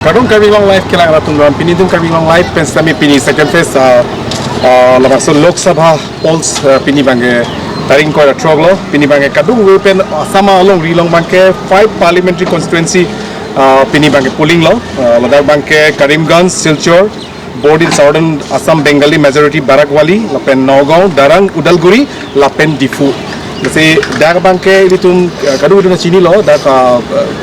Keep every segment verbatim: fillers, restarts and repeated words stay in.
Kardom Karbi Anglong Live kelang arat atum ron, pini itum Karbi Anglong Live pen sitame pini second phase, ah, ah, labangso Lok Sabha polls, ah, pini abangke tarik ingkoi ra throk lo, pini abangke kadokave pen Assam alongri along abangke five parliamentary constituency, ah, pini abangke polling lo, ah, ladak abangke Karimganj, Silchar, Border Southern Assam Bengali majority Barak Valley, lapen Nagaon, Darrang, Udalguri, lapen Diphu. Lasi dak abangke ilitum, eh, kadokave atum chinilo, dak, ah,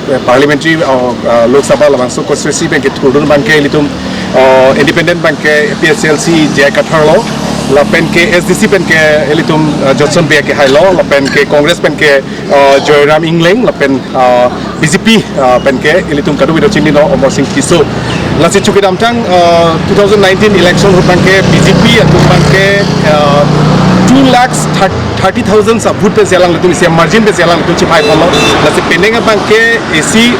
eh, parliamentary, ah, ah, Lok Sabha labangso constituency pen kethurdun abangke ilitum, ah, independent abangke A P H L C J I Kathar lo, lapen ke S D C pen ke ilitum, ah, Jotson Bey kehai lo, lapen ke Congress pen ke, ah, Joyram Engleng, lapen, ah, B J P, ah, pen ke ilitum kadokave atum chinilo Amarsing Tisso. Lasi chukidamtang, ah, two thousand nineteen election ahut abangke B J P atum abangke, ah, two lakhs thirty thousand sa vote pensi alanglitum isi margin pensi alanglitum chiphai ponlo. Lasi penang abangke isi,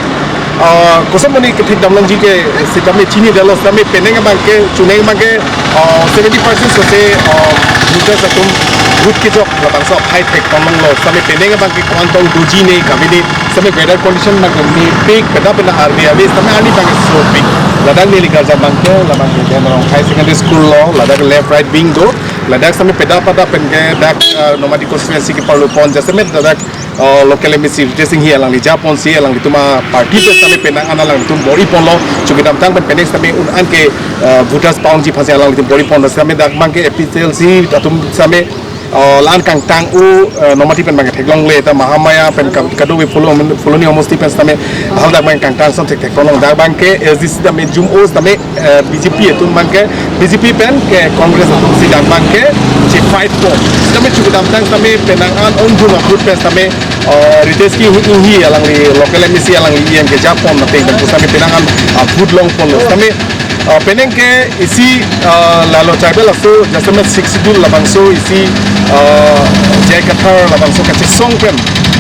ah, koson mani kethekdam longji ke sitame chinidetlo sitame penang abangke chuneng abangke, ah, seventy percent sose, ah, voters atum vote kejok labangso aphai thek ponlonglo. Sitame penang abangke ko-an tong doji ne kave ne, sitame weather condition abangke mepik, peda peda arni ave, sitame arni abangke sopik. Ladak neli karjap abangke, labangke Dhenarong High Secondary School lo, ladak left right wing do, ladak sitame peda peda pen ke dak, ah, Nomati constituency ke parlo pon, jasemet ladak, ah, local M A C Ritesh Enghi alangli japonsi, alanglitum aparty pen sitame penang an alanglitum bor-i ponlo, chukidamtang pen penang sitame un-an ke, ah, voters paongji aphansi alanglitum bor-i ponlo, sitame dak abangke A P H L C atum sitame, ah, la-an kangtang-o, ah, Nomati pen abangke theklongle, ta Mahamaya pen kam kadokave Phuloni, Phuloni homosti pen sitame, hal dak abangke kangtang ason thek thek ponlong, dak abangke S D C sitame jum-o sitame, eh, B J P atum abangke, B J P pen ke Congress atumsi dak abangke chifight po. Sitame chukidamtang sitame penang an ongdung a-vote pen sitame, eh, Ritesh Enghi alangli local M A C alangli E M ke japon mate dan sitame penang an a-vote long ponlo. Sitame, eh, penang ke isi, eh, lalo tribal aso jasemet Sixth Schedule labangso isi, eh, J I Kathar labangso kachesong pen,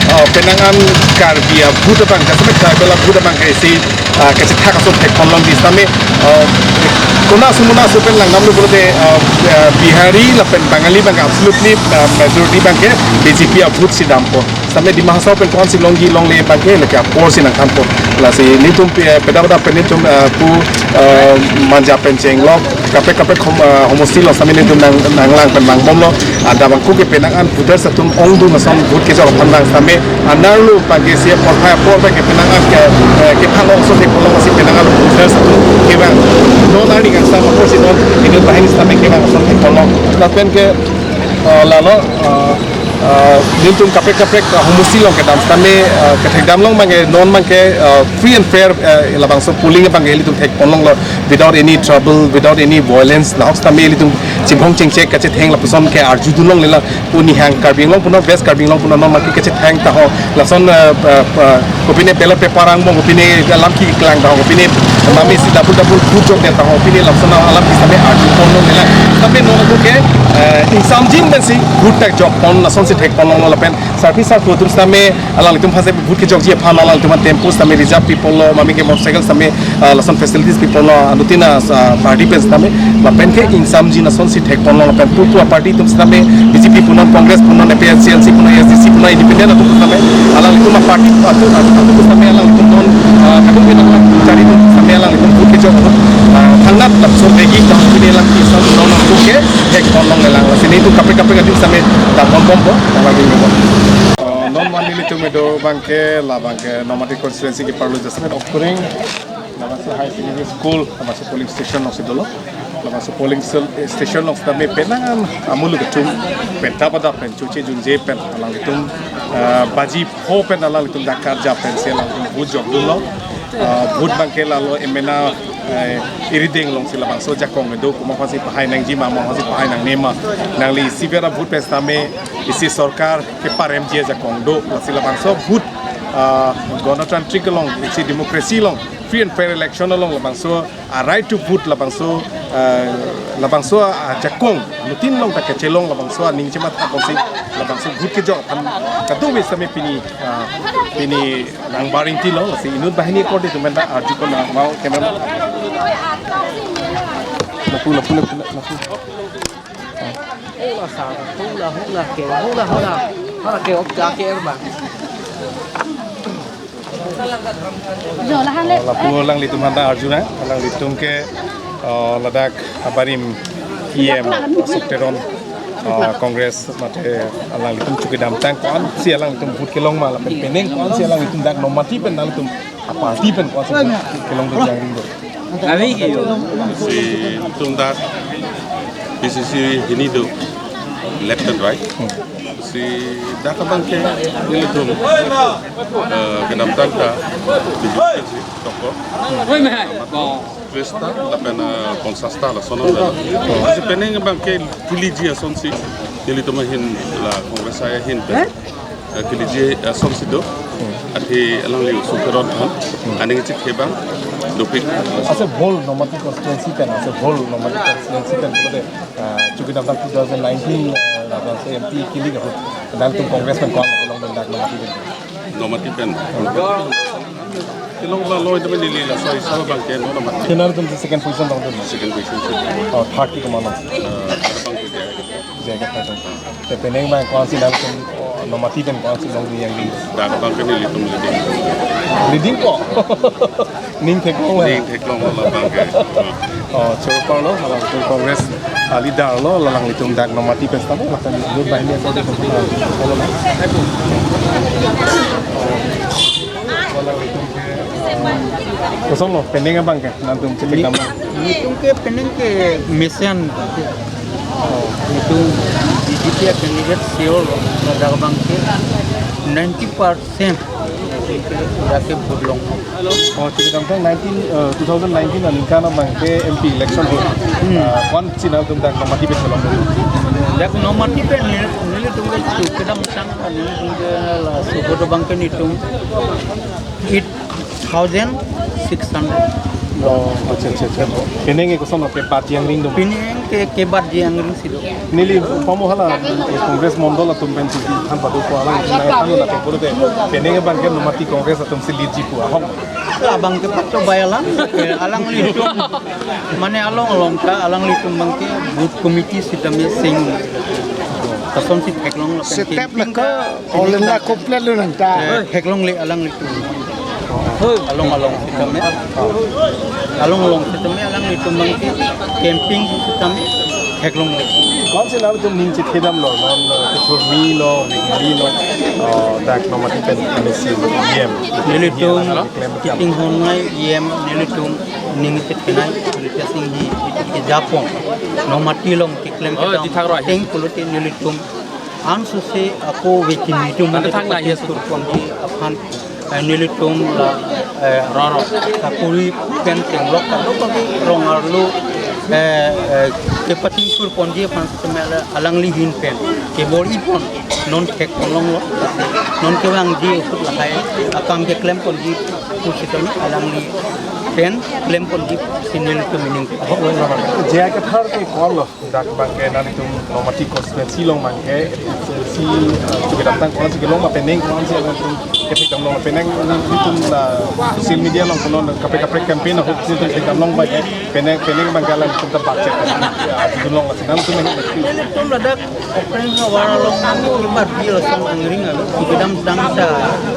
eh, penang an Karbi a-vote abang jasemet tribal a-vote abangke isi ah, kachethak ason thek ponlongji sitame, ah, kona aso mona aso pen langdamlo pulote, ah, ah, Bihari lapen Bangali abangke absolutely, ah, majority abangke B J P a-vote si dampo. Sitame Dima Hasao pen ko-ansi longji longle abangke lake aporsi nangthanpo. Lasi nelitum pe-, peda peda pen nelitum, ah, pu, ah, Manja pen chenglok kaprek kaprek hom-, ah, homosti lo sitame nelitum nang, nanglang pen vangbomlo. Adap abangke penang an voters atum ongdung ason vote kejok aphan abang sitame anerlo abangke isi porphai apor abangke penang an ke, eh, kephan ongso thek ponlong si penang an voters atum kevang. Non arni kangsam aporsi non inut banghini sitame kevang ason thek ponlong. Lapen ke, eh, lalo, eh, eh, nelitum kaprek kaprek, eh, homosti along kedam sitame, eh, kethekdam along abangke non abangke, eh, free and fair, eh, labangso polling abangke ilitum thek ponlonglo without any trouble, without any violence. Lahok sitame ilitum chibong chengchek kachetheng lapuson ke arjudun longle la. Pu Nihang Karbi Anglong punon, West Karbi Anglong punon, non maki kachetheng ta ho. Lason, eh, eh, eh, kopine ballot paper angbong, kopine alam keklang ta ho, kopine mami si double double vote jokdet ta ho, kopine lason alam ke sitame arju ponlongle la. Sitame non ako ke, eh, ingsamjin pensi vote ta jok pon, lasonsi thek ponlonglo lapen sarpi sarpo atum sitame alanglitum aphansi vote kejokji aphan alanglitum tempo sitame reserve pi ponlo, mami ke motorcycle sitame, ah, lason facilities pi ponlo, anuttin a, ah, party pen sitame, lapen ke ingsamjin asonsi thek ponlo, lapen pupu a-party atum sitame, B J P punon, Congress punon, A P H L C punon, S D C punon, independent atum sitame, alanglitum a-party atum, atum sitame, alanglitum non, ah, kadokave atum chari atum sitame, alanglitum vote kejok, ah, thangnat lapuson begi, kaham pini alam ke son non atum ke thek ponlongle lang. Lasi nelitum kaprek kaprek adim sitame dam ponbompo, alanglitum. Ah, non mani nelitum kedo abangke, la abangke, Nomati constituency ke parlo jasemet Okpring, labangso High Secondary School, labangso polling station alongsi dolo. Labangso polling sel-, station along sitame penang an amuluk atum penta pada pen choche junje pen alanglitum, eh, baji pho pen alanglitum dak karjap pensi alanglitum vote jokdunlo. Eh, vote abangke lalo emena, eh, irideng alongsi labangso jakong kedo komat aphansi pahai nangji ma, komat aphansi pahai nangne ma. Nangli isi vera vote pen sitame isi sorkar keparemji ajakong do. Lasi labangso vote, ah, gonotantrik along, isi democracy along, free and fair election along labangso a-right to vote labangso, ah, labangso ajakong anuttin along ta kachelong labangso aning chematha apotsi labangso vote kejok aphan kadokave sitame pini, ah, pini nangbar ingtilo. Lasi inut banghini korte atum penta arju pon nang mau camera. Lapu, lapu, lapu, lapu. Hula sa, hula, hula ke, hula, hula. Hula ke op ka ke ba. Jo, lahan le. Lapu alanglitum aphan ta arjunang, alanglitum ke, uh, ladak abarim E M Ashok Teron, uh, Congress mate alanglitum chukidamtang ko-ansi alanglitum vote kelong ma lapen penang ko-ansi alanglitum dak Nomati pen alanglitum aparty pen ko-ansi vote kelong do jangring do. Kami ke yo. Si tum dak P C C hini do left and right. Si dak abang ke nelitum, eh, kedamtang ta di si toko. Tris ta lapen, eh, ponsas ta lason lo. Si penang abang ke kiliji asonsi nelitum ahin la Congress ahin pen. Eh, kiliji asonsi do. Athe alangli Ashok Teron aphan aning chit kebang dopik. Ase whole Nomati constituency pen, ase whole Nomati constituency pen, kode, ah, chukidamtang two thousand nineteen, ah, ladak si M P kili ahut, nangtum Congress pen ko-an kelong dak Nomati pen? Nomati pen. Kelong ba lo itu neli laso isab abang ke non Nomati. Nangtum si second position dong tu? Second position si. Oh, third ke komat lo? Eh, ada abang ke dia. Jaga third dong. Te penang abang ko-ansi nangtum, oh, Nomati pen ko-ansi long di jangring? Dak abang ke nelitum leading. Leading ko? Ning theklong la. Ning theklong la abang ke. Oh, choro parlo, alanglitum Congress, ah, leader lo, alanglitum dak Nomati pen setame, lapen leader banghini asonsi. Koson lo, penang abang ke, nangtum chetik nam. Nelitum ke penang ke mesen. Nelitum B J P candidate sure lo, ladak abang ke ninety percent dak ke vote long. Oh, chikidamtang nineteen, eh, two thousand nineteen aningkan abang ke M P election ahut. Hmm. Eh, ko-ansi nangtum dak Nomati pen kelong? Dak Nomati pen neli, nelitum ke chukidamtang, nelitum ke laso vote abang ke nelitum eight thousand six hundred. Oh, acha, acha, acha. Penang ke koson lo, kebat jangring do? Penang ke, kebat jangring si do. Neli pamo hala, eh, Congress mondol atum pen si than padu ko alang nai than na pekuru te. Penang abang ke Nomati Congress atumsi lead ji pu ahok. Abang ke patho bai alang, eh, alanglitum mane along along ta alanglitum abang ke booth committee sitame sing. Kasonsi theklong lapen setep ke laka olena complete lo nang ta. Eh, theklongle alanglitum. Along along sitame. Along along sitame alanglitum abang ke campaign sitame theklongle. Ko-ansi nangtum ning chethedam lo, non, eh, kethurmi lo, vekimi lo, oh, dak Nomati pen M A C E M. Nelitum, alang keklem keklem. Kiting honai E M nelitum ning chethenei, Ritesh Enghee, itum ke Japon. Nomati along keklem. Oh, kedam di thak roi. Teng pulote nelitum ansose ako vekimi atum ante thang la, yes, sur ponji aphan, eh, nelitum la, eh, roro sakuri pen tenglok kadokave rong arlo, eh, eh, kepating sur ponji aphan sitame alangli ahin pen kebor-i pon, non thek pon longlo, non kevangji ahut lahai akam keklem ponji pu sitame alangli pen klem ponji si nelitum aning. J I Kathar ke ko-an lo? Dak abang ke nangtum Nomati constituency along abang ke, si, eh, chukidamtang ko-ansi kelong ma, penang ko-ansi nangtum kethekdam long, penang nangtum la social media along konon kaprek kaprek campaign ahut nangtum thekdam long abang ke, penang, penang abang ke alangtum ta budget, ah, dun long lasi nangtum. Nelitum ladak Okreng havar along kebat bi lason angring ave, kedamtang ta,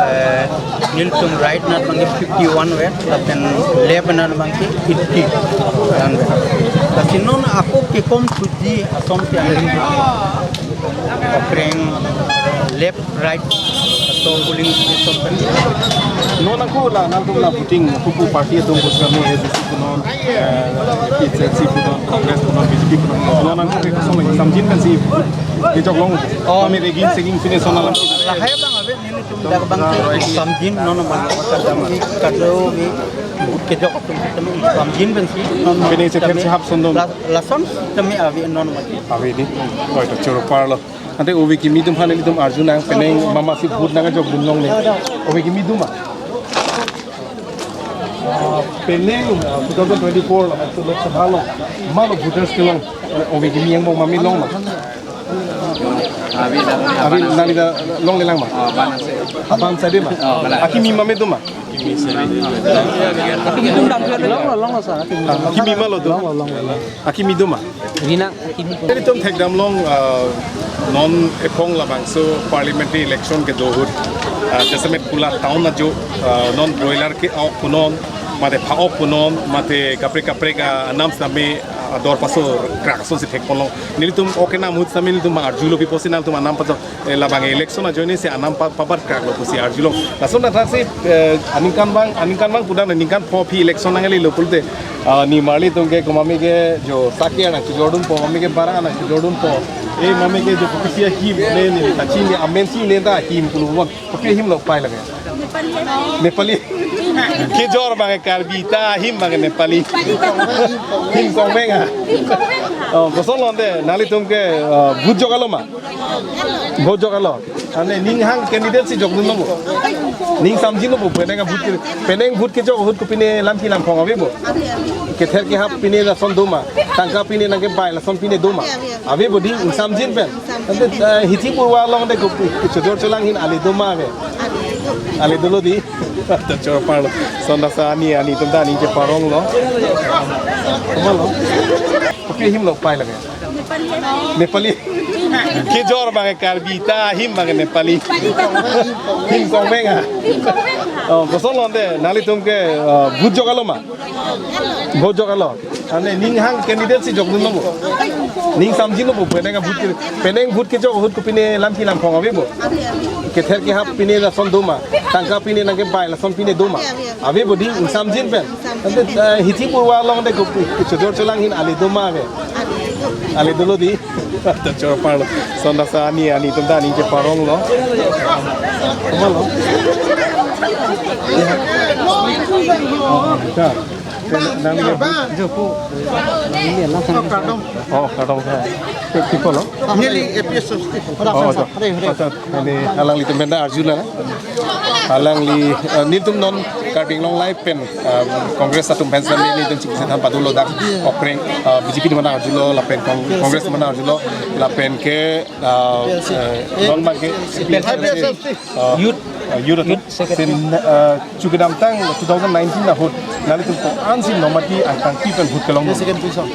eh, nelitum right anat abang ke fifty-one ave, lapen left anat abang ke eighty-one ave. Lasi non ako kekom thuji asonsi angring. Okreng left, right, so polling station pen. Non ako la, nangtum la voting, pupu party atum bosrami, A D C punon, eh, P H L C punon, Congress punon, B J P punon. Non ako ke koson lo, samjin pensi kejok long. Oh. Kami regim seging fine son alam. Lahai abang ave, nelitum dak abang ke samjin, non abang ke kadokave kejok atum sitame samjin pensi, non. Pine chether chehap sondom. La-, lason sitame ave non abang ke. Ave di, oi to choro parlo. Ante ove kimi atum aphan nelitum arjunang, penang mama si vote nangkejok dun longle. Ove kimi do ma? Ah, penang, ah, two thousand twenty-four la, so Lok Sabha lo, malo voters kelong, ove kimi angbong mami long ma? Ave, nangli ta longlelang ma? Oh, bang ase. Bang ase de ma? Oh, bala. Akimi mami do ma? Akimi do ma? Long lo, long lo, sir. Akimi. Ah, akimi malo do? Long lo, long lo. Akimi do ma? Rina, akimi. Nelitum thekdam long, ah, non ephong labangso parliamentary election kedo ahut. Ah, jasemet Kuala town ajo, ah, non broiler ke-ok punon, mate pha-ok punon, mate kaprek kaprek, ah, anam sitame, ah, dor paso krak asonsi thekponlong. Nelitum ok kenam ahut sitame nelitum arjulo pi pusi nangtum anam paso, eh, labang election ajoinesi anam pa, pabat kraklo pusi arjulong. Lason athaksi, eh, aningkanvang, aningkanvang pudam ningkan pho aphi election nanglelo pulote, ah, nimarli atum ke komatme ke jo sakya nangchojordunpo, mame ke bara nangchojordunpo. Eh, mame ke jo kopi ahim le ne kachini amensi ne ta ahim pulo bon. Kopi ahim lo pai lake. Nepali. Kejor abang Karbi ta ahim abang Nepali. Him kongmeng ha. Oh, koson lonte nanglitum ke, ah, vote jok-etlo ma? Vote jok-etlo. Ane ning hang candidate si jokdunlo bo. Ning samjinlo bo penang vote ke, penang vote kejok ahut kopine lampi lamphong ave bo. Kether kehap pine lason do ma. Tangka pine nangkebai lason pine do ma. Ave bo dei, ning samjin pen. Ante, eh, hithi purva along te ko, ko chojor cholang ahin ale do ma ave. Ale dolo dei. Chojor parlo. Sonda sa ani, ani atum ta ani cheparonglo. Komatlo? Kopi ahim lo pai lake. Nepali. Kejor abang Karbi ta ahim abang Nepali. Him kongmeng ha. Oh, koson lonte nanglitum ke, ah, vote jok-etlo ma? Vote jok-etlo. Ane ning hang candidate si jokdunlo bo. Ning samjinlo bo penang vote ke, penang vote kejok ahut kopine lampi lamphong ave bo. Kether kehap pine lason do ma. Tangka pine nangkebai lason pine do ma. Ave bo dei, ning samjin pen. Ante, eh, hithi purva along te ko, ko chojor cholang ahin ale do ma ave. Ale dolo dei. Chojor parlo. Sonda sa ani, ani atum ta ani cheparonglo. Komatlo? Ya. Oh, ya. Nang ni. Oh, kardom. Oh, kardom. Ke, ke kolo? Neli A P S. Oh, to. Hare, hare. Acha, neli alanglitum pen ta arjulonang. Alangli, eh, nelitum non Karbi Anglong Live pen, eh, Congress atum pen sitame nelitum chingki than padulo dak okreng, eh, B J P atum pen arjulo lapen Cong-, Congress atum pen arjulo lapen ke, eh, eh, non abang ke A P S, eh, youth, eh, youth atum. Youth secretary. Lason, eh, chu kedamtang two thousand nineteen ahut nanglitum ko-ansi Nomati angtang pi pen vote kelong. Second position.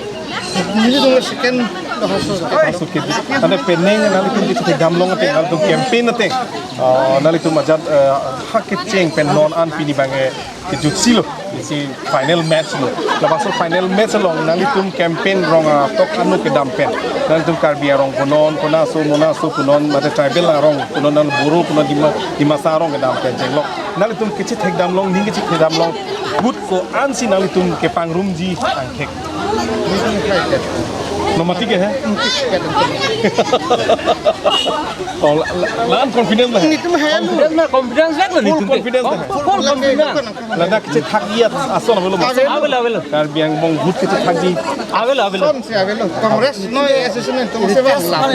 Nelitum second. Masuk ke. Ante penang nanglitum kechethekdamlong ateng, nanglitum campaign ateng, ah, nanglitum ajat, eh, ha kecheng pen non an pini abang, eh, kejutsi lo. Isi final match lo. Labangso final match along nanglitum campaign rong atok anu kedam pen, nanglitum Karbi arong punon, kona aso mona aso punon, mate tribal arong punon, nang Boro punon, Dima, Dimasa arong kedam pen chenglok. Nanglitum kechethekdamlong, ning kechethekdamlong, vote ko-ansi nanglitum kepangrumji angthek. Nomati ke he? Oh, la, la, la-an confidence lo he. Nelitum helo. Confidence lo, confidence lo, full nelitum ke. Confidence lo he. Full, full confidence. Ladak kechethakji ason avelo ma? Avelo. Avelo, avelo. Karbi angbong vote kechethakji. Avelo, avelo. Sonsi avelo. Congress noi association nelitum si vanglap.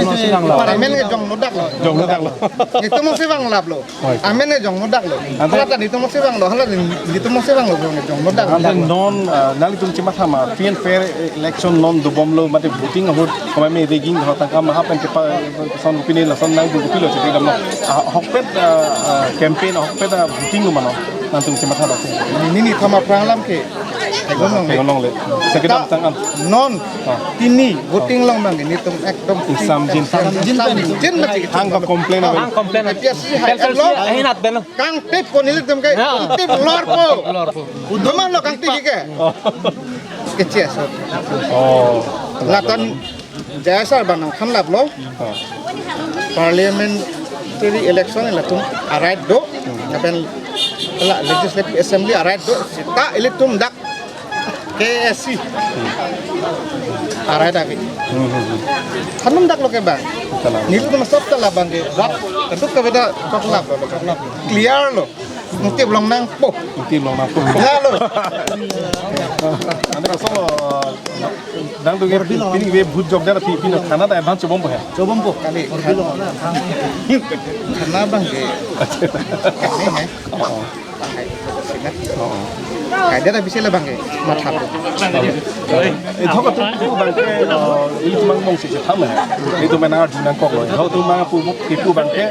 Amen ke jongnodak lo. Jongnodak lo. Nelitum si vanglaplo. Oi. Amen ke jongnodak lo. Ante hala ta nelitum si vanglo, hala ta nelitum si vanglo, jongnodak lo. Ante non, ah, nanglitum chematha ma, free and fair election non dobomlo, mate voting ahut komatme rigging ho tangka maha pen kepason kopine lason nangdun kopilo chethekdamlo. Ah, ahokpet, ah, ah, campaign, ahokpet, ah, voting lo ma non, nangtum chematha lo. Neli neli thama prang alam ke. Theklong longle. Theklong longle. Sekedam ta tang an. Non. Ah. Pini voting along abang nelitum ekdom samjin. Samjin. Samjin. Hang ka complain ave. Hang complain ave. A P S C hai. P L C lo. Ahin at beno. Kangtip ko nelitum ke. Ya. Kangtip lorpo. Lorpo. Doman lo kangtip ke. Oh. Kechia so. Oh. Laton J I sir abang nangthanlaplo. Oh. Parliamentary election latum arai do. Lapen la Legislative Assembly arai do. Seta ilitum dak K S C. Arai dak. Hmm, hmm, hmm. Thanum dak lo ke bang. Thanum. Nelitum sab ta labang ke. Dak keduk ke beda koklap. Clear lo. Ingtip longnangpo. Ingtip longnangpo. Lalo. Ante laso, eh, nangtum ke pini ke vote jokdet aphi pini thana ta advance chobompo he? Chobompo. Kali. Thana abang ke. Kali he. Oh, oh. Kaida ta bisi labang ke. Matha. Eh, thok atum pu abang ke, eh, ilitum angbong si chetham he. Ilitum nang arjunangkoklo. Thok atum pu pu abang ke, eh,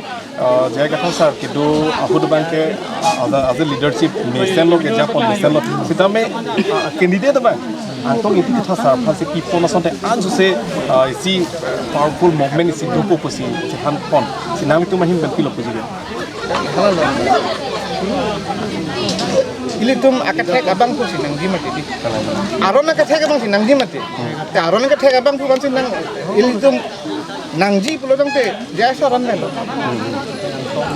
J I Kathar sir kedo ahut abang ke, eh, as a, as a leadership mesenlo kejapon mesenlo. Sitame, eh, candidate abang Angtong Ingti Kathar sir aphansi pipon asonte ansu se, eh, isi powerful movement isi dopo pusi chethanpon. Si nangtum ahin pen pilo puji ke. Hala lo. Ilitum akethek abang pusi nangji mati di. Aron akethek abang si nangji mati. Te aron akethek abang pu kan si nang, ilitum nangji pulo tangte J I C aron lo.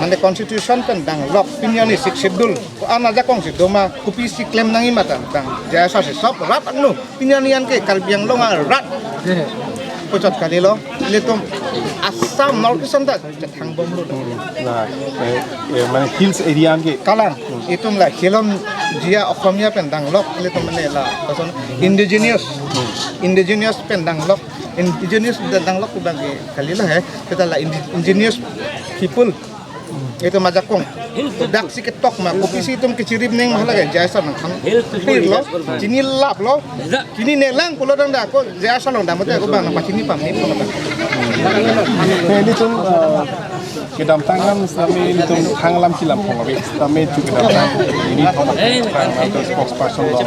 Mane constitution pen danglok, pini arni Sixth Schedule ko-an ajakong si doma, kopisi klem nangji mati, tang J I C si sop rat angno. Pini arni anke Karbi Anglong arat puchot kalilo, ilitum Assam North East anta chethangbomlo. Hmm, la, eh, eh, mane hills area anke. Kalang, itum la Hilom Jia Okhomia pen danglok, ilitum mane la, koson indigenous, indigenous pen danglok, indigenous pen danglok pu abang ke kalilo he, kita la indi-, indigenous people. Itum ajakong. Dak si ketok ma, kopisi itum kechirip neng ma hala ke J I C nangthan. Pirlo, chinilaplo, chininelang pulo tangte ako J I C along damlote ako abang nangpachini pame pulo tang. Ilitum, eh, kedamtang alam sitame ilitum thang alam kilam phong abi. Sitame chu kedamtang ini phong abi. Thang alam spokesperson lo.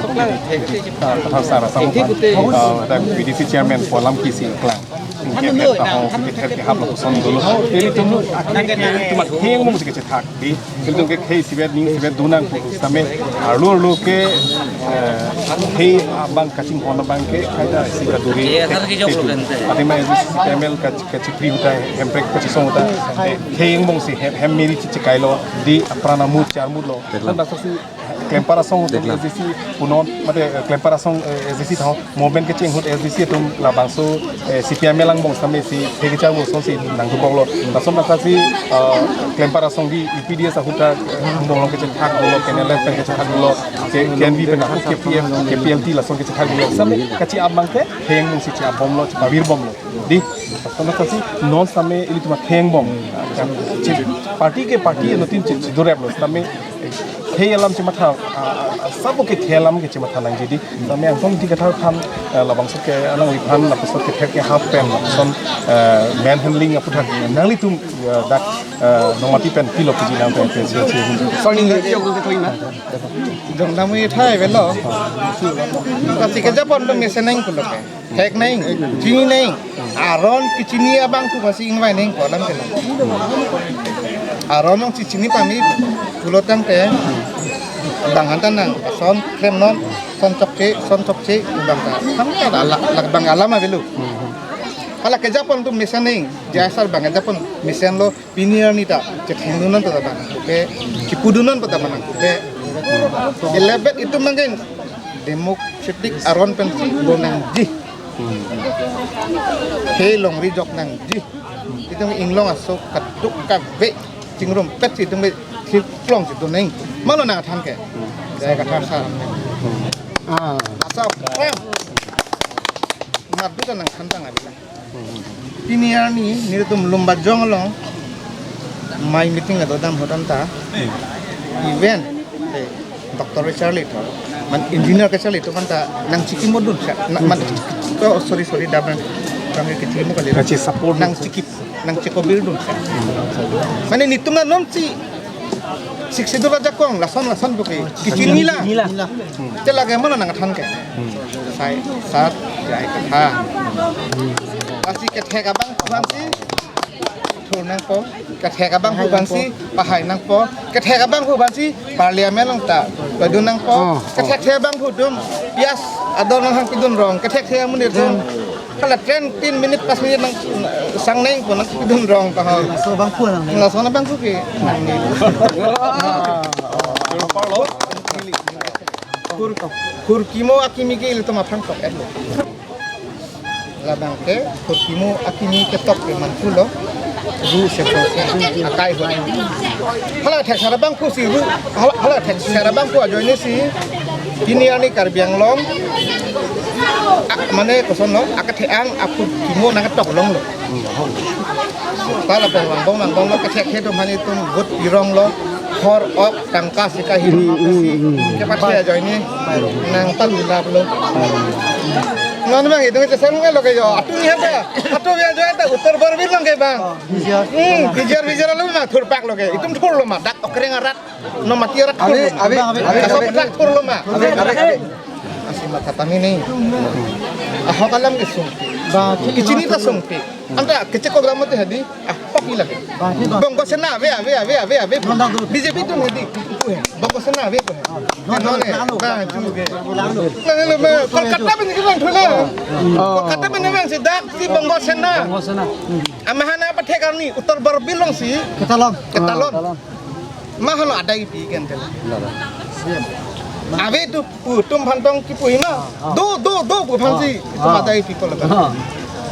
Ah, thang sar asam pan. Ah, dak B D C chairman pu alam kisi klang. Kethek tahong, kethek kehap lapuson dolo. Ilitum, ilitum atheng mong si kechethak di. Ilitum ke khei isivet, ning isivet donang pu sitame arlo arlo ke, eh, khei abang kachinghon abang ke kaita si kaduri. Athema isi C P I M L kach-, kachipri ahut ta, hemprek kachisong ahut ta, eh, khei angbong si hem, hem miri chichekailo di apran amut charmutlo. Deklang. Santa sasi Klempar asong atum Deklang. S D C punon, mate, eh, Klempar asong, eh, S D C thang, movement kecheng ahut S D C atum labangso, eh, C P I M L angbong sitame si, theke cha bo son si nangdukoklo. Lason nangkasi, eh, Klempar asong di U P D S ahut ta, eh, angbong along kechethak dolo, K N L F pen kechethak dolo, K-, K N V pen ahut K P F, K P L T lason kechethak dolo. Sitame kachi-ap abang ke, heng si chi-apbomlo, chipavirbomlo. Di, lason nangkasi, non sitame ilitum athengbom. Chi-, party ke party, no tin chi-, chidoreplo. Sitame, khei alam chematha, ah, ah, sabo ke khei alam ke chematha nangji di. Sitame angtong ti kathar aphan, eh, labangso ke alangliphan, lapuson kethek kehap pen, lapuson, eh, manhandling aphuthak nanglitum, eh, dak, eh, nongmati pen pilo puji nang pen pen pen pen. Sorry, nang ke yok ke thoi na. Jong damui thai velo. Kasi kejapon dong mesen nang pulo ke. Thek nang, chini nang, aron kechini abang pu masi ingvai nang pu alam ke nang. Aron nang si chini pame pulo tangte, bang anta nang, son krem non, son chokche, son chokche, bang ta. Kami ada la, la bang alam avelo. Hala kejapon dong mesen nang, J I C bang kejapon mesenlo, pini arni ta, chethengdun non pu ta bang, ke, chipudun non pu ta bang, ke. Elebet itum nanggen, democratic aron pen si do nangji. Hmm. Khei longri jok nangji. Itum inglong aso kaduk kave chingrumpet si itum ke thirklong si do nang. Mano nangthan ke. Hmm. Jai kathar sa. Hmm. Ah. Asa pram. Madu ta nangthan tang abila. Hmm. Pini arni nelitum Lumbajong along mei meeting kedo dam ahut anta. Hmm. Even, eh, Doctor kacharli tho, man engineer kacharli tho, man ta nangchikimodun sa, na, man, oh, sorry, sorry, dam nang, kami kechimo kali. Kachi support nangchiki, nangchikobildun sa. Mane nelitum na non si, Sixth Schedule ajakong, lason, lason buki. Kechini la. Kechini la. Te lake mano nangthan ke. Sai, sat, jai, ketha. Lasi kethek abang pu abang si. Thur nangpo, kethek abang pu abang si, pahai nangpo, kethek abang pu abang si, parliament along ta, padun nangpo, oh, oh, kethek thek abang pu atum, pias ador nanghang pidun rong, kethek thek amonit atum, hala train tin minute, pas minute nang, sang nangpo nangpidun rong ta ho. Laso abang pu nang. Laso abang pu ke. Hur, hur kimo akimi ke ilitum aphan tok etlo. Labang ke, kutkimu akimi ketok ke manpulo, ru sepo akai ho. Hala thek sar abang pu si ru, hala, hala thek sar abang pu ajoine si, pini arni Karbi Anglong, a, mane kosonlo, akethe-ang akutkimu nangketok longlo. Hala pen vangbom vangbomlo, kethek kethek atum aphan itum vote pironglo, hor ok, tangka sika hini, hmm, hmm, hmm, kepathe ajoine nangpalulaplo. Non abang itum kechesang lo ke jo. Atum ni hata. Atum ya jo ta Uttar Borbil along ke bang. Hmm, bijar bijar lo ma thurpak lo ke. Itum thurlo ma dak okreng arat. Nongmati arat thurlo ma. Abe, abe, abe, abe. Asap arat thurlo ma. Abe, abe, abe. Asi matha tami ni. Ahok alam kesung. Ba, kechini ta songpi. Anta kechek ko gram mati hadi. Ah, pok ila ke. Ba, Bongo Sena ave, ave, ave, ave, ave. Non, non, non. B J P tu hadi. Bongo Sena ave ko. Non, non, non, non. Ba, ju ke. Non, non, non, non. Kolkata pen ke bang thule. Oh. Kolkata pen bang si dak si Bongo Sena. Bongo Sena. Amahana pathek arni Uttar Borbil along si. Ketalon. Ketalon. Ketalon. Mahalo adai pi kan tel. Ave tu pu atum aphan tong kipu ma. Do, do, do pu aphan si itum adai pi ko laga.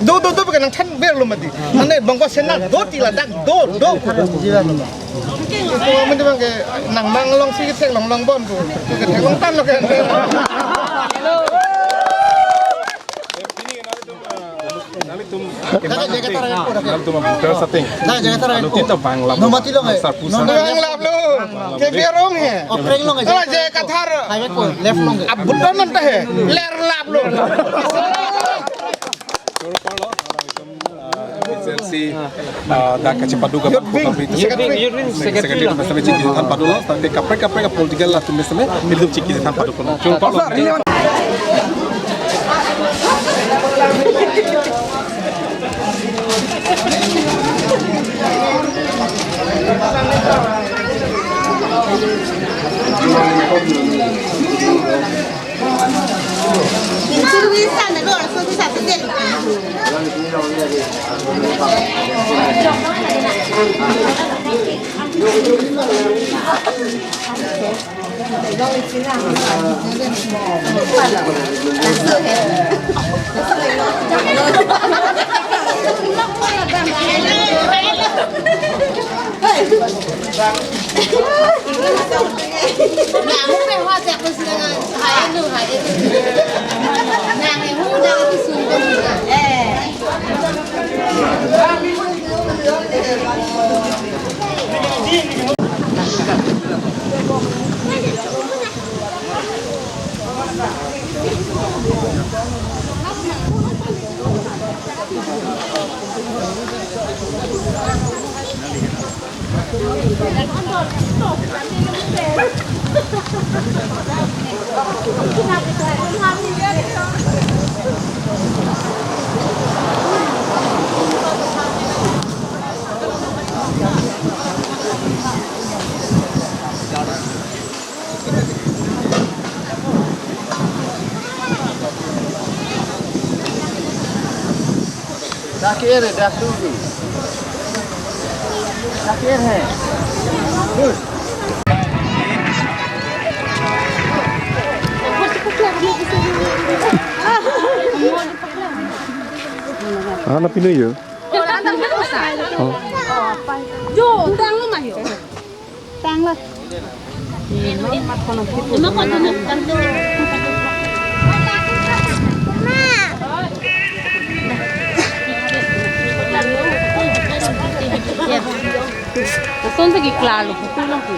Do, do, do pu ke nangthan verlo mati. Ane Bongo Sena do ti ladak do, do pu. Itum amen bang ke nangmang along si ketheklong long bon pu. Ketheklong tanglo ke. Nangtum, nangtum voter asateng. Nang jaga tara. Anu tita bang lap. Nomati long eh. Sarpusa. Bang lap lo. Keberong he. Okreng long eh. Ala je kathar. Highway po, left long eh. Abut non ta he. Ler lap lo. Agency, ah, dak kachepadu ke Youth wing. Secretary. Youth wing secretary. Secretary lo. Sampai chingki than padu lo, sampai kaprek kaprek political atum sampai itu chingki than padu. Chungpar lo. Dak ke-er, dak tu. Dak ke-er hai. Ah, na pinoy yo. Oh. Jo, tanglo ma yo. Tanglo. Son sa ki klalo, kulang ki.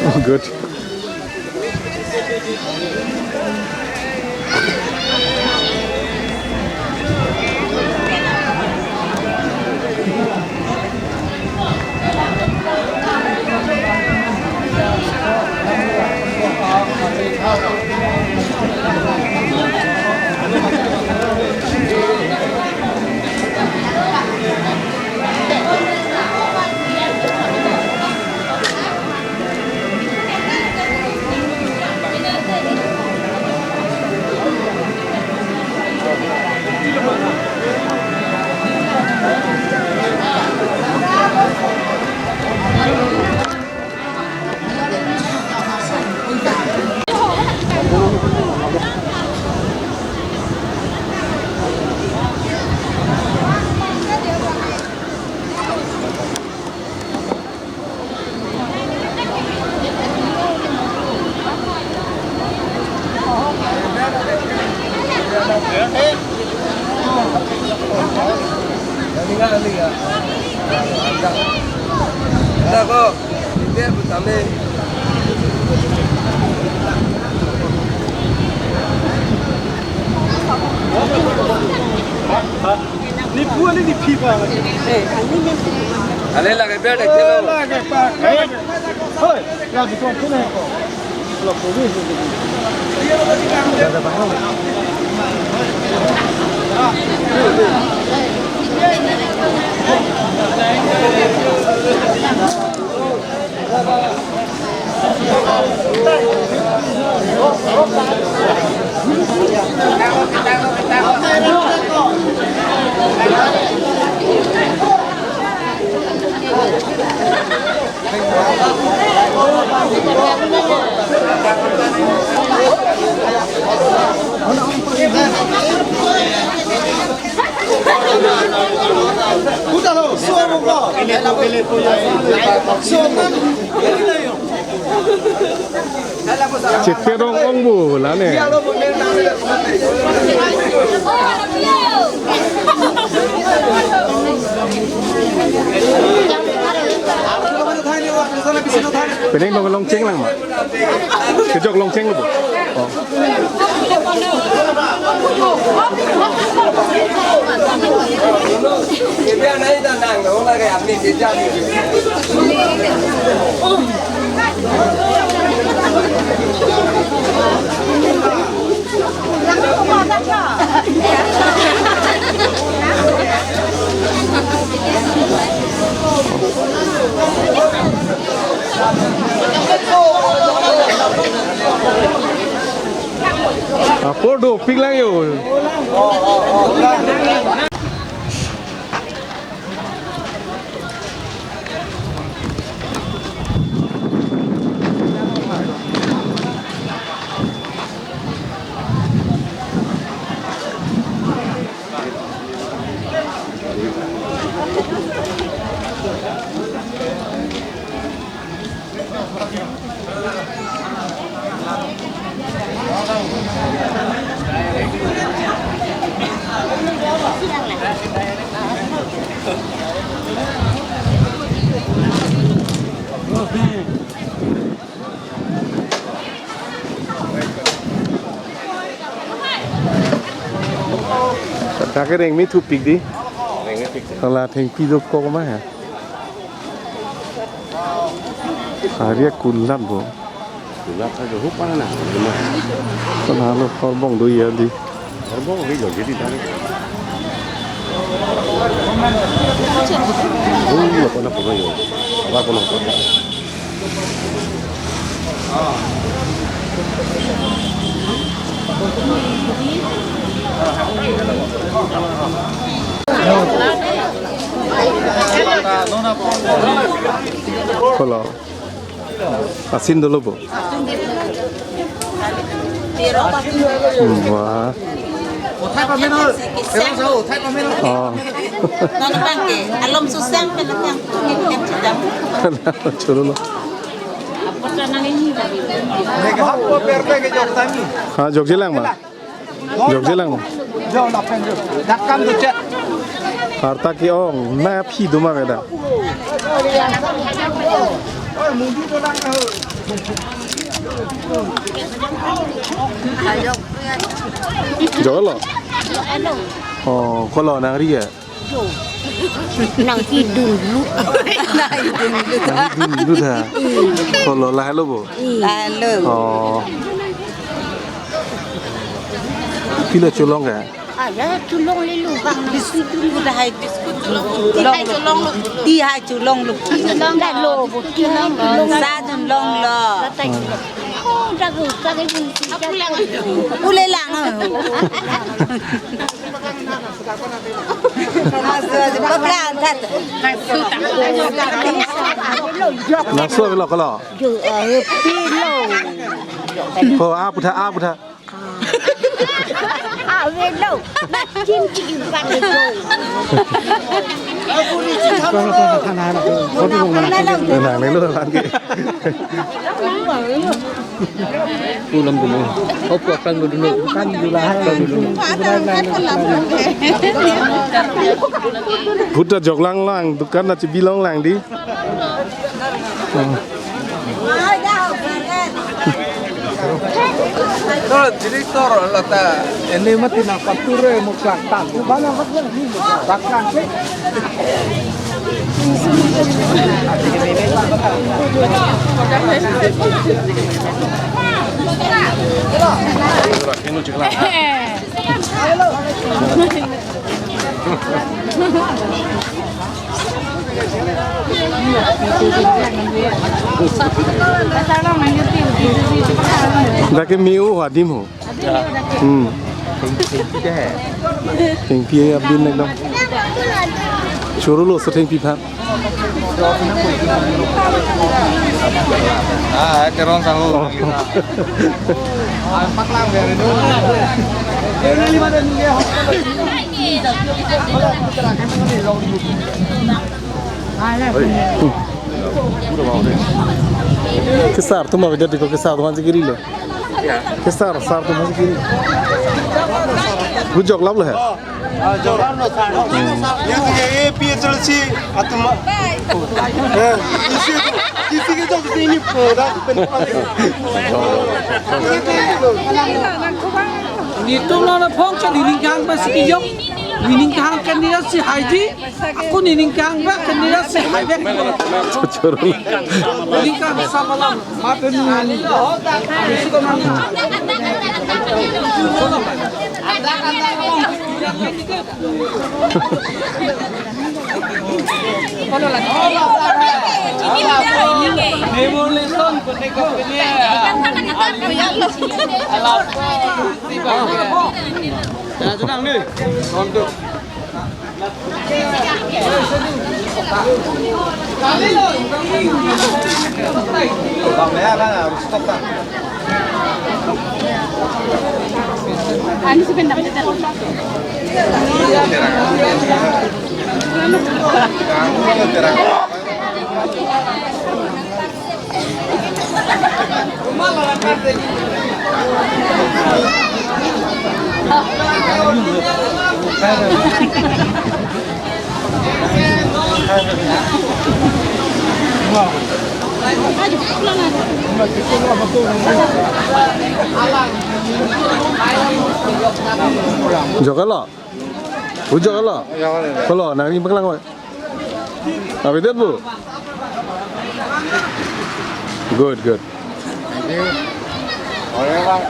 Oh, good. Ako, hindi, butame. Nipu ani nipi pa. Ale lake biar dekte lo. Lake pa. Hoi, lake pa. Chepedong ong bu la ne. Penang dong Longcheng lang ma. Kejok Longcheng lo bu. Oh. Apor dopik lang yo. Kake rengme thupik di. Rengme thupik. Hala thengpi dokok ma ha. Arya kulat bo. Kulat aja hup mana. Kenalo horbong do ya di. Horbong di jo jadi tadi. Oh, iya, pernah, pernah, yo. Apa pernah, pernah? Halo. Asin dolo bo. Hmm, wah. Oh. Nonbang ke, alom susang pen nang tungin kem sedang. Cholo lo. Apa tanang ini? Ha, jokjelang ma. Jokjelang. Jo, lapen jo. Dakkan do chat. Harta ke-ong, na phi duma beda. Jolo. Oh, kolo nang ria. Nang hidung dulu. Nang hidung dulu. Nang hidung dulu dah. Kolo lahelo bo. Lahelo. Oh. Pilo cholong ke? Ada cholong lelu bang. Biskut dulu dah hai biskut cholong. Tihai cholong lo. Tihai cholong lo. Cholong lo. Cholong lo. Sa cholong lo. Oh, jago, jago. Pulang. Pulang. Langsung lo kalau. Jo, eh, pilo. Oh, apa dah, apa dah? Hello, bachim chigi bang lo. Nang nelo lagi. Pulang dulu. Opo, pulang dulu. Pulang dulu. Puta joklang lang, dukan na chibilong lang di. Hmm. Tor director lata ene mati nangpature mo klak ta. Bana baklan ni baklan. Dak ke me-o adim ho. Hmm. Thengpi abin ekdom. Choro lo so thengpi phan. Ah, Teron sangho. Oh. Kesar atum avedet ko, kesar atum ansi kiri lo. Kesar, sar atum ansi kiri. Hu joklap lo he. Joklap lo sar. Ye tu ye A P H L C atum. Eh, isi tu, isi ke jok tu ini pura pen. Netum lo na phong cha nening kehang pensi kejok. Nening kehang candidate si haiji. Ako nening kehang ba candidate si haibek. Choro. Nening kehang sama lang. Mapen. Joga lo. Hu joga lo. Joga lo. Kolo, nangli paklang ko. Avedet pu. Good, good. Thank you. Oke, Bang.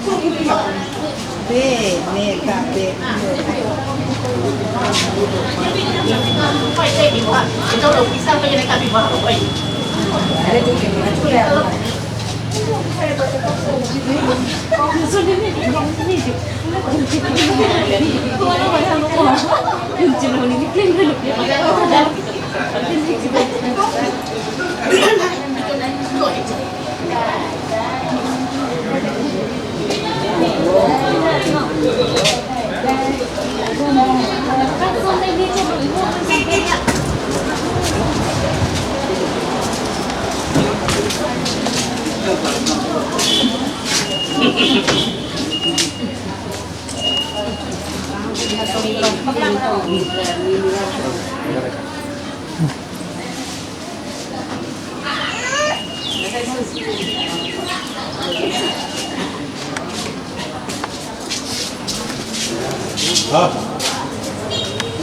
Be, me, ka, be.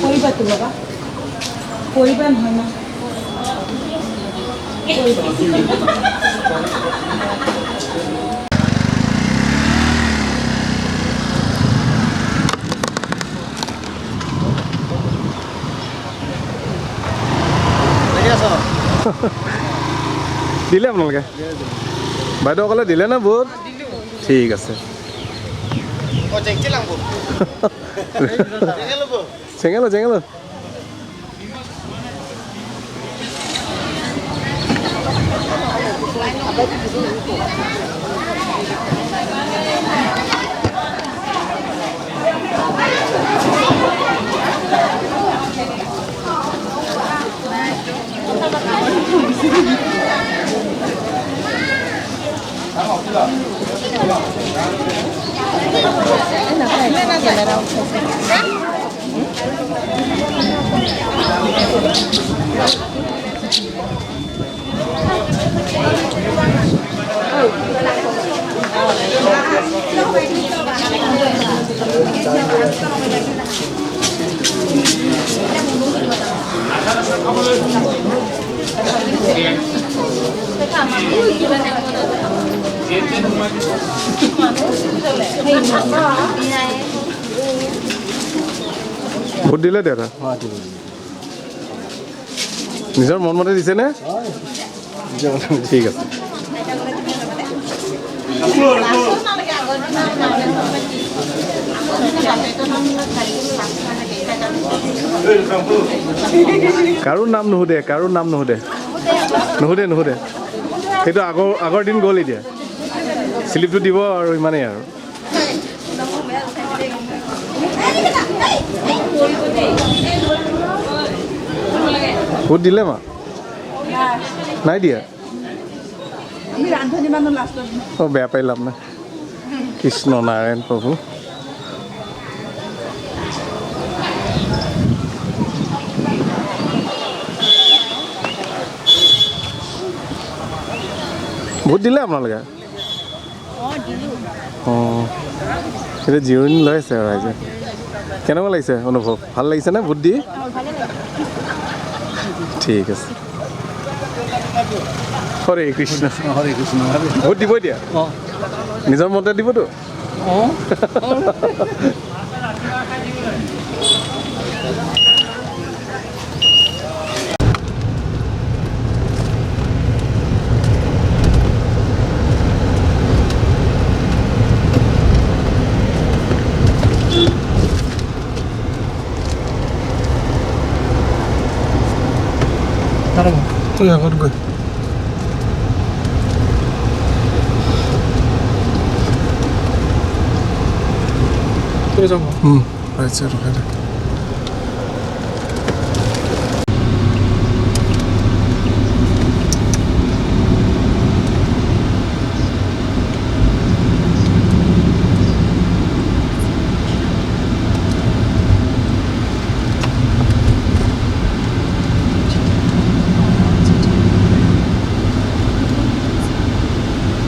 কৰিবা তো বাবা, কৰিবা নহয় মা, কৰিবা। দিলে আপোনালোকে? বাইদেউসকলে দিলে নে ভোট? ঠিক আছে। চেঙেলো, চেঙেলো। ভোট দিলে দাদা? হয়, দিলো। নিজৰ মন মতে দিছে নে? হয়। ঠিক আছে। কাৰো নাম নুসুধে, কাৰো নাম নুসুধে। নুসুধে, নুসুধে। সেইটো আগৰ, আগৰ দিন গ'ল এতিয়া। শ্লিপটো দিব আৰু ইমানেই আৰু। ভোট দিলে মা? নাই দিয়া? আমি ৰান্ধনি মানুহ লাষ্টত দিম। অ, বেয়া পাই লাভ নাই। কৃষ্ণ নাৰায়ণ প্ৰভু। ভোট দিলে আপোনালোকে? অ, দিলো। অ, এতিয়া জিৰণি লৈ আছে আৰু ৰাইজে। কেনেকুৱা লাগিছে অনুভৱ? ভাল লাগিছে নে ভোট দি? অ, ভালে লাগিছে। ঠিক আছে। হৰে কৃষ্ণ। হৰে কৃষ্ণ। ভোট দিব এতিয়া? অ। নিজৰ মতে দিবতো? অ। তই আগত গৈ। তই যাব। উম, ৰাইট চাইড ৰখাই দে।